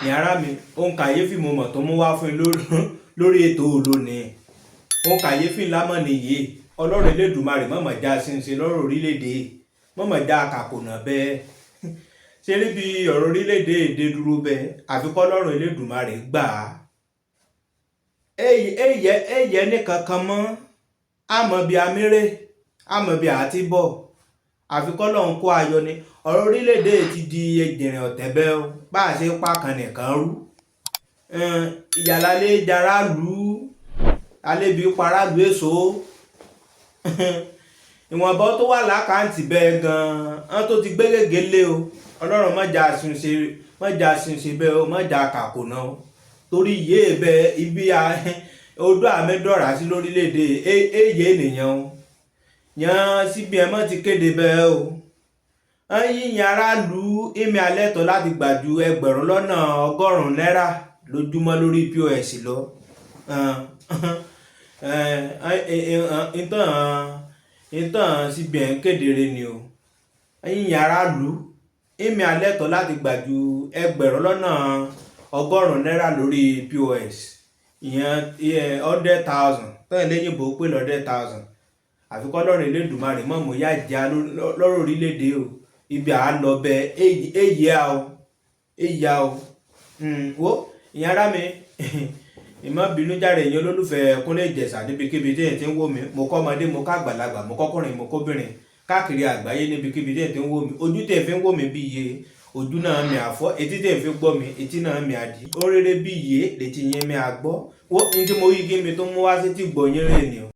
Ìyẹn ará mi, ohun kàyéfì mo mọ̀ tó mú wá fún yín lórí ètò lónìí. Ohun kàyéfì ńlá mọ̀ nìyí. Ọlọ́run Elédùmarè mọ̀mọ̀ já ṣinṣin lọ́rọ̀ orílẹ̀-èdè, mọ̀mọ̀ já kàkùnà bẹ́ẹ̀. Ṣé níbi ọ̀rọ̀ orílẹ̀-èdè èdè dúró bẹ́ẹ̀, àfi kọ́ Ọlọ́run Elédùmarè gbà á. Èyẹ nìkankan mọ́, àmọ́ bí améré, àmọ́ bí àti bọ̀, àfi kọ́ Ọlọ́run kó ayọ̀ ni. Ọ̀rọ̀ orílẹ̀-èdè ti di ejìnrìn ọ̀tẹ̀ bẹ́ẹ̀ o, bá a ṣe pa kan nìkan rú. Ìyàlálé jara lù ú, alébi paráàlú èso. Ìwọ̀nba tó wà lákàntì bẹ́ẹ̀ gan-an tó ti gbé gègé lé o. Ọlọ́run mọ̀jà ṣinṣin, mọ̀jà ṣinṣin bẹ́ẹ̀ o, mọ̀jà kàkùnà o. Torí yé bẹ́ẹ̀ ibi odò àmẹ́dọ̀rà sí lórílẹ̀-èdè èyí ènìyàn o. Yan CBN mọ́ ti kéde bẹ́ẹ̀ o. Wọ́n yíyan aráàlú ìmí alẹ́ tọ́ láti gbà ju 1,100,000 náírà lójúmọ́ lórí POS lọ. Ìtàn CBN kéde ni o. Yíyan aráàlú ìmí alẹ́ tọ́ láti gbà ju 1,100,000 náírà lórí POS. Ìyẹn 100,000 tán eléyìnbó pè 100,000. Àfi kọ́ Ọlọ́run Elédùmarè mọ̀ mú yá já lọ́rọ̀ orílẹ̀-èdè o. Ibi à ń lọ bẹ́ẹ̀ èyí á o, èyí á o. Wo ìyẹn ará mi, ìmọ̀ bínú járe ìyẹn olólùfẹ́ Kúnlé Ìjẹ̀ṣà níbikíbi tí ẹ̀ ti ń wò mí. Mo kọ́ ọmọdé, mo ká àgbàlagbà, mo kọ́kùnrin, mo kóbìnrin káàkiri àgbáyé níbikíbi tí ẹ̀ ti ń wò mí. Ojú tẹ̀ fi ń wò mí bí iye ojú náà mi àfọ́, etí tẹ̀ fi gbọ́ mi etí náà mi àdí. Ó rere bí iye létí yẹn mi àgbọ́. Wo ní tí mo yí kí mi tó mú wá sí ti gbọ́ yín rè ni o.